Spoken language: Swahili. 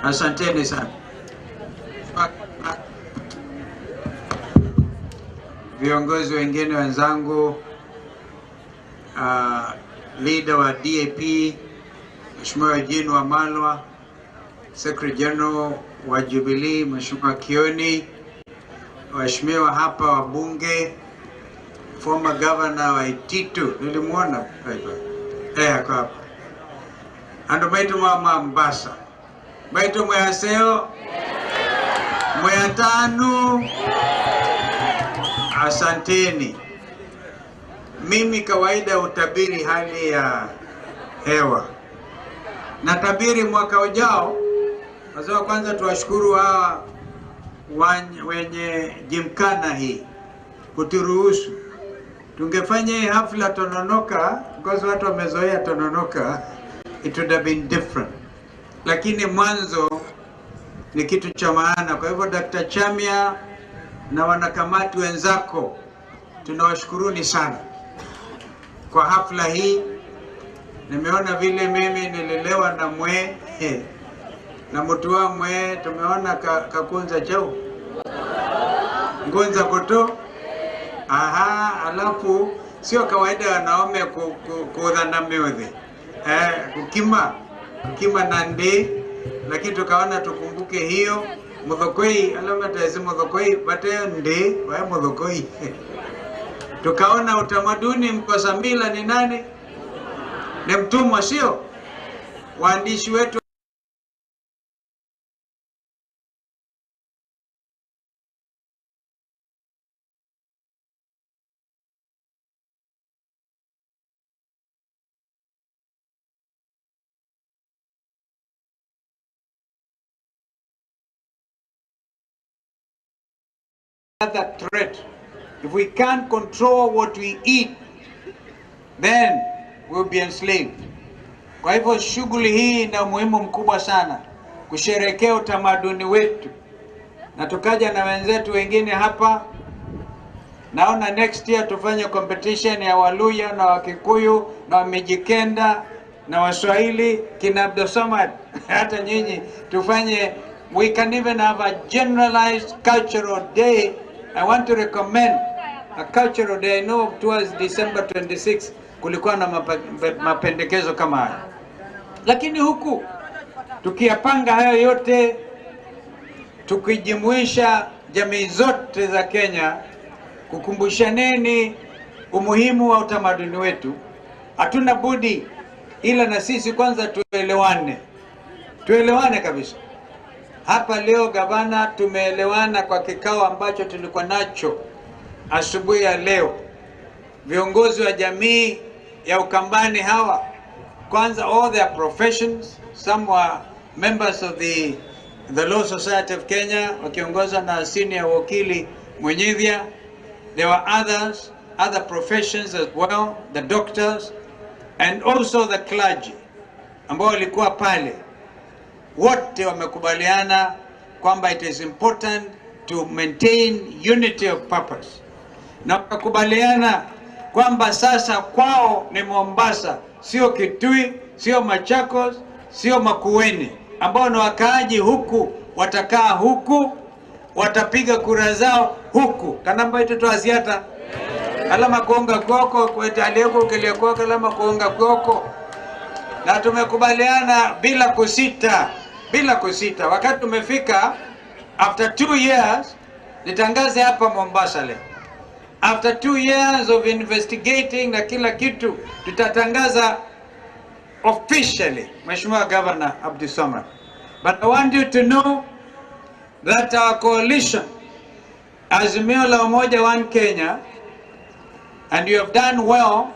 Asanteni sana. Viongozi wengine wenzangu, leader wa DAP Mheshimiwa Eugene Wamalwa, Secretary General wa Jubilee Mheshimiwa Kioni, waheshimiwa hapa wabunge, former governor wa Ititu nilimuona hapa hapa, andu maitu mwa Mombasa, maitu mwaseo mwatanu, asanteni. Mimi kawaida utabiri hali ya hewa, natabiri mwaka ujao. Wazee, kwanza tuwashukuru hawa wenye jimkana hii kuturuhusu. Tungefanya hii hafla Tononoka, because watu wamezoea Tononoka, it would have been different. Lakini mwanzo ni kitu cha maana. Kwa hivyo Dr. Chamia na wanakamati wenzako, tunawashukuruni sana kwa hafla hii. Nimeona vile mimi nilelewa na mwe na mutua mwe, tumeona kakunza chau ngunza kuto. Aha, alafu sio kawaida wanaume kuudhana miudhi, kukima na ndi, lakini tukaona tukumbuke hiyo muthokoi alama taisi muthokoi bate ndi wa muthokoi. Tukaona utamaduni mkosa mila ni nani? Ni mtumwa, sio? Waandishi wetu that threat. If we can't control what we eat, then we'll be enslaved. Kwa hivyo shughuli hii ina umuhimu mkubwa sana kusherehekea utamaduni wetu, na tukaja na wenzetu wengine hapa. Naona next year tufanye competition ya Waluya na Wakikuyu na Wamijikenda na Waswahili kina Abdulsamad hata nyinyi tufanye. We can even have a generalized cultural day. I want to recommend a cultural day. I know towards December 26 kulikuwa na mapendekezo kama haya, lakini huku tukiyapanga hayo yote, tukijumuisha jamii zote za Kenya, kukumbushaneni umuhimu wa utamaduni wetu, hatuna budi ila na sisi kwanza tuelewane, tuelewane kabisa. Hapa leo gavana, tumeelewana kwa kikao ambacho tulikuwa nacho asubuhi ya leo. Viongozi wa jamii ya Ukambani hawa, kwanza all their professions, some were members of the Law Society of Kenya wakiongozwa na senior wakili Mwenyithia. There were others, other professions as well, the doctors and also the clergy ambao walikuwa pale. Wote wamekubaliana kwamba it is important to maintain unity of purpose, na wakakubaliana kwamba sasa kwao ni Mombasa, sio Kitui, sio Machakos, sio Makueni, ambao ni wakaaji huku, watakaa huku, watapiga kura zao huku. Kanamba itoto aziata alama kuonga kwoko kwetalieko kilieko alama kuonga kwoko. Na tumekubaliana bila kusita, bila kusita. Wakati tumefika after 2 years, nitangaze hapa Mombasa leo. After 2 years of investigating na kila kitu, tutatangaza officially Mheshimiwa Governor Abdulsamad. But I want you to know that our coalition, Azimio la Umoja One Kenya, and you have done well